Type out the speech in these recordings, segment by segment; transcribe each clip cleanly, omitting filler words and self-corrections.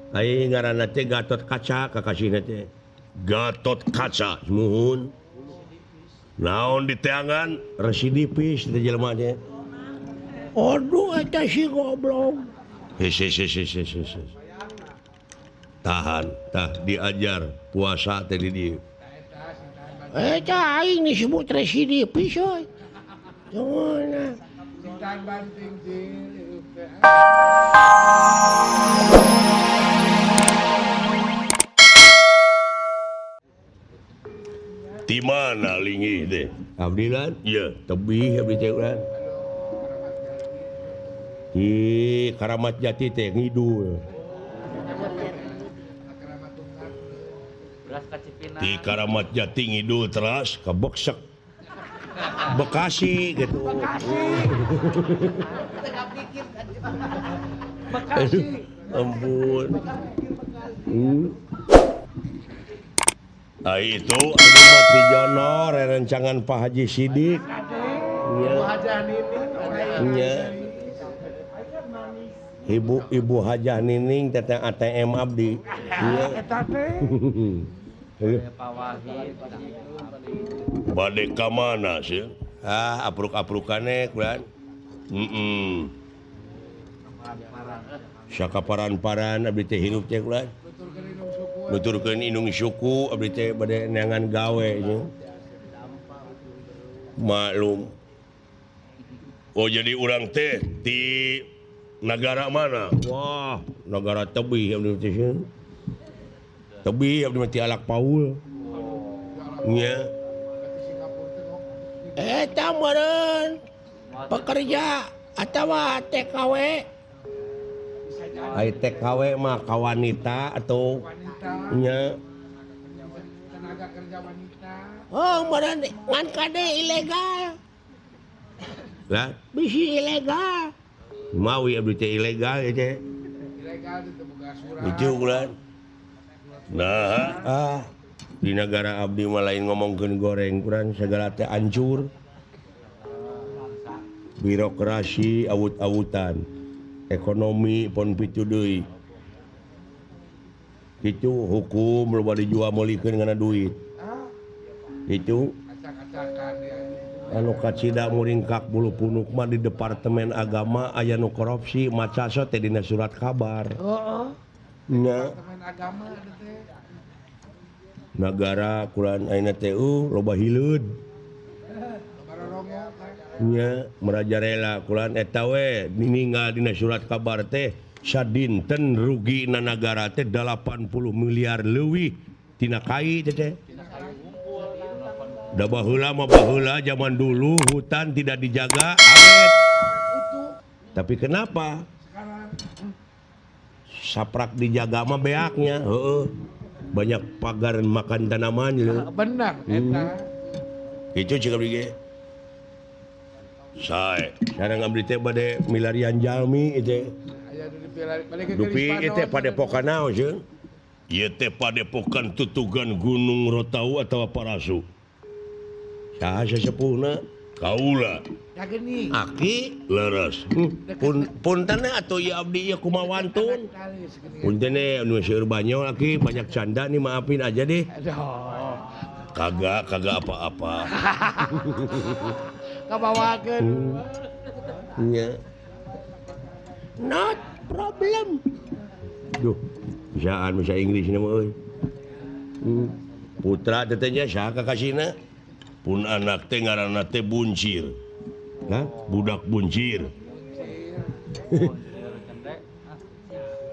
Ai ngaranna teh Gatot Kaca kakasihna teh. Gatot Kaca muhun. Naon diteangan residipis teh jelema teh. Aduh eta si goblok. Hese. Tahan, tah diajar puasa teh di dieu. Eta aing disebut residipis euy. Tunggu. Di mana lingih teh? Abdilan? Iya, tebih abdi teh urang. Di Karamat Jati teh ngidul. Di Karamat Jati ngidul teras ka Beksek. Bekasi gitu. Bekasi. Ampun. Nah itu abdi mah ti Jono rerencangan Pak Haji Sidik. Nya. Ibu Hajah Nining teteh ATM abdi. Nya. Bade ka mana sih? Ah, apruk-aprukane kulan. Heeh. Sakaparan-paran abdi teh hirup teh kulan. Nuturkeun indung suku abdi teh bade neangan gawe nya. Maklum. Oh jadi urang teh di negara mana? Wah, negara tebih abdi teh. Tebih abdi mah ti Alak Paul. Nya. Eta meureun pekerja atawa TKW. Ai TKW mah ka wanita atau nya tenaga kerja wanita. Oh, meureun ngan kade ilegal. Lah, bisi ilegal. Mawi abdi teh ilegal ieu teh. Ilegal teu boga surat. Itu ulan. Nah, ah di negara abdi mah lain ngomongkeun goreng kurang segala teh hancur. Birokrasi awut-awutan. Ekonomi pon pitu deui. Kitu hukum loba dijual meulikeun ngana duit. Itu anu kacida muringkak bulu punuk mah di Departemen Agama aya nu korupsi maca so teh dina surat kabar. Heeh. Nya. Departemen Agama teh. Nagara kulan ayeuna teh loba hileud. Nya merajarela kulan eta we ninggal dina surat kabar teh sadinten rugi na nagara teh 80 miliar leuwih tina kai teh teh. Da baheula mah baheula zaman dulu hutan tidak dijaga awet. Tapi kenapa? Saprak dijaga mah beaknya, heeh. Banyak pagar makan tanaman lho. Benar eta. Itu cik abdi ge. Sae, sareng abdi teh bade milarian jalmi ieu teh. Dupi ieu teh padepokan naon sieun? Ieu teh padepokan tutugan Gunung Rotau atawa Parasu. Saha sesepuhna? Kaula. Aki leres. Punten atuh ieu abdi ieu kumaha wantun. Punten nu seueur banyol aki banyak canda nih maafin aja deh. Kagak apa-apa. Kabawakeun. Nya. Not problem. Duh, bisaan bahasa Inggris na mah euy. Putra teh nya saha kakasihna? Pun anak teh ngaranna teh Buncir. Hah? Budak Buncir.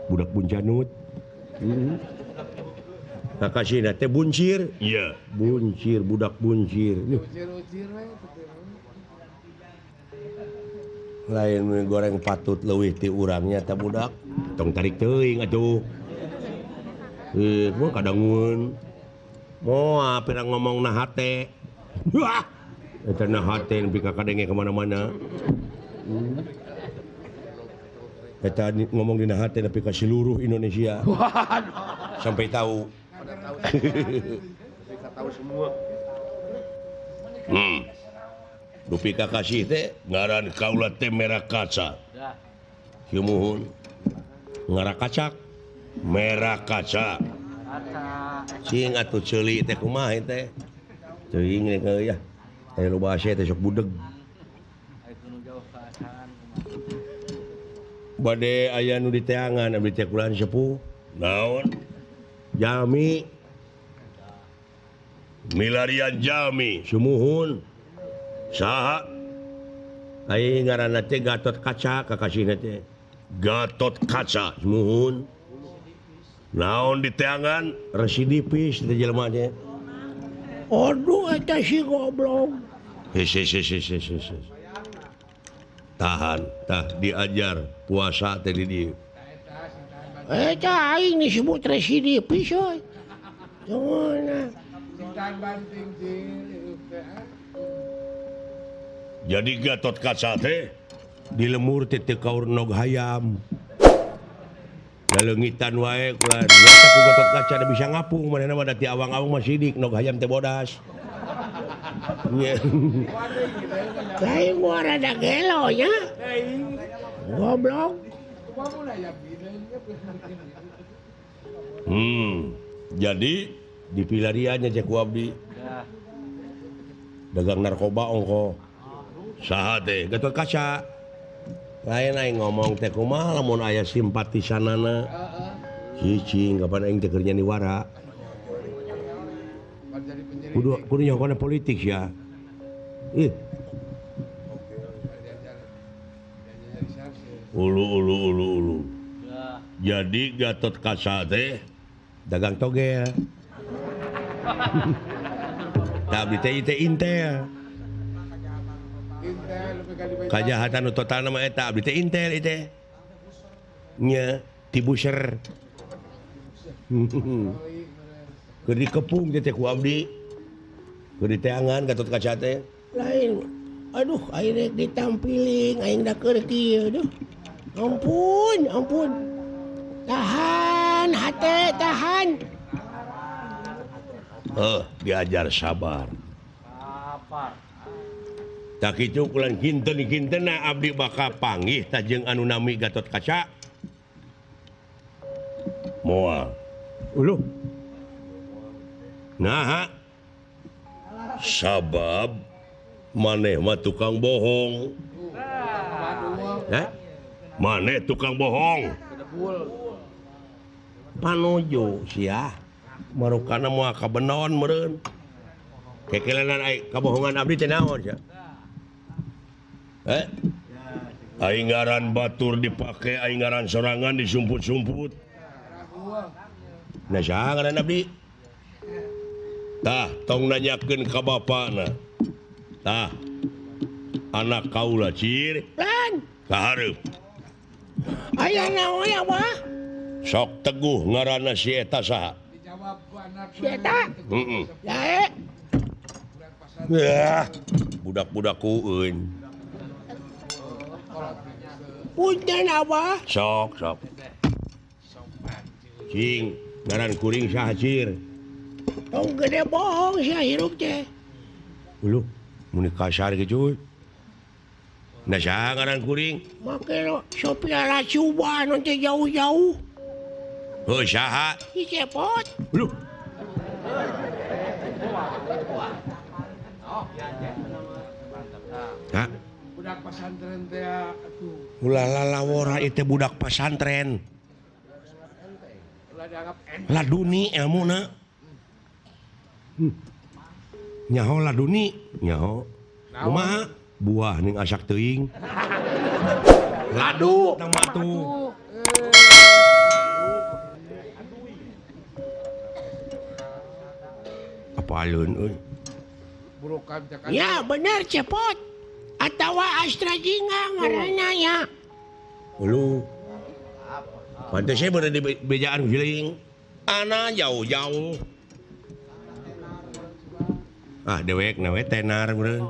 Budak Buncanut. Kakasihna teh Buncir? Iya, Buncir, budak Buncir. Lain mie goreng patut leuwih ti urangnya ta budak. Tong tarik teuing atuh. Mah kadangun. Moal pira ngomong na hate. Wah. Eta na hate nepi ka kadenge ka mana-mana. Eta ngomong dina hate nepi ka seluruh Indonesia. Sampai tahu. Bisa tahu semua. Dupi kakasih teh ngaran kaula teh merah kaca. Hieu muhun. Ngarakacak. Merah kaca. Cing atuh ceuli teh kumaha teh? Teuing rek ya. Aya loba ase teh sok budeg. Bade aya nu diteangan abdi teh kulan sepuh. Naon? Jami. Milarian jalmi sumuhun. Saha? Aing ngaranna teh Gatot Kaca kakasihna teh. Gatot Kaca sumuhun. Naon diteangan? Residipis teh jelema teh. Aduh eta si goblok. Hese. Tahan, tah diajar puasa teh di dieu. Eta aing disebut residipis euy. Jadi Gatot Kaca teh di lemur teh teu kaur nog hayam. Laleungitan wae kula nyata ku Gatot Kaca da bisa ngapung manehna mah da ti awang-awang mah sidik nog hayam teh bodas. Lain gua rada gelo nya. Goblok. Jadi dipilariannya cek ku abdi. Dagang narkoba ongko. Saha teh Gatot Kaca. Lain aing ngomong teh kumaha lamun aya simpatisanana. Cicing kapan aing teh keur nyaniwara. Kudu nyokona politik ya. Ih. Ulu ulu ulu ulu. Jadi Gatot Kaca teh dagang togel. Tah abdi teh teh intel. Kajahatan total nama eta abdi teh intel teh. Nya tibuser. Keur dikepung teh ku abdi. Keur diteangan Gatot Kaca teh. Lain. Aduh aing rek ditampiling aing da keur kieu aduh. Ampun, ampun. Tahan hate, tahan. Diajar sabar. Sabar. Tak kitu kulan kinten-kintena abdi bakal panggih tah jeung anu nami Gatot Kaca. Moal. Uluh. Naha. Sabab maneh mah tukang bohong. Hah? Maneh tukang bohong. Panojo sia. Marukana moal kabenon meureun. Kekelenan ai kabohongan abdi teh naon sia? Aing ngaran batur dipake, aing ngaran sorangan disumput-sumput. Nah saha ngaran abdi? Tah, tong nanyakeun ka bapana. Tah. Anak kaula cir. Lan, ka hareup. Aya naon ya, Bah? Sok teguh ngaranna si eta saha? Dijawab ku anak. Si eta? Heeh. Dae. Wah, budak-budak kueun. Punten Abah. Sok, sok. Cing, ngaran kuring saha cir? Tong gede bohong sia hirup teh. Uluh, muni kasar kitu. Nah saha ngaran kuring? Make Sophia Latjuba nu teh jauh-jauh. Heuh saha? Si Cepot. Uluh. Hah? Budak pesantren teh atuh. Ulah lalawora ieu teh budak pesantren. Laduni ilmuna. Nyaho laduni, nyaho. Kumaha? Buah ning asak teuing. Ladu tah mah tuh. Apaleun euy. Ya bener Cepot. Atawa Astra Jingga ngaranna nya. Ulu. Pantes saya berada di bejaan giling. Ana jauh-jauh. Ah dewek na we tenar meureun.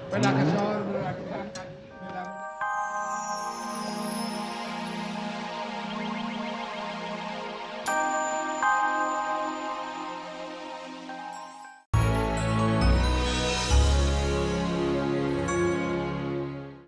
Peda kesor.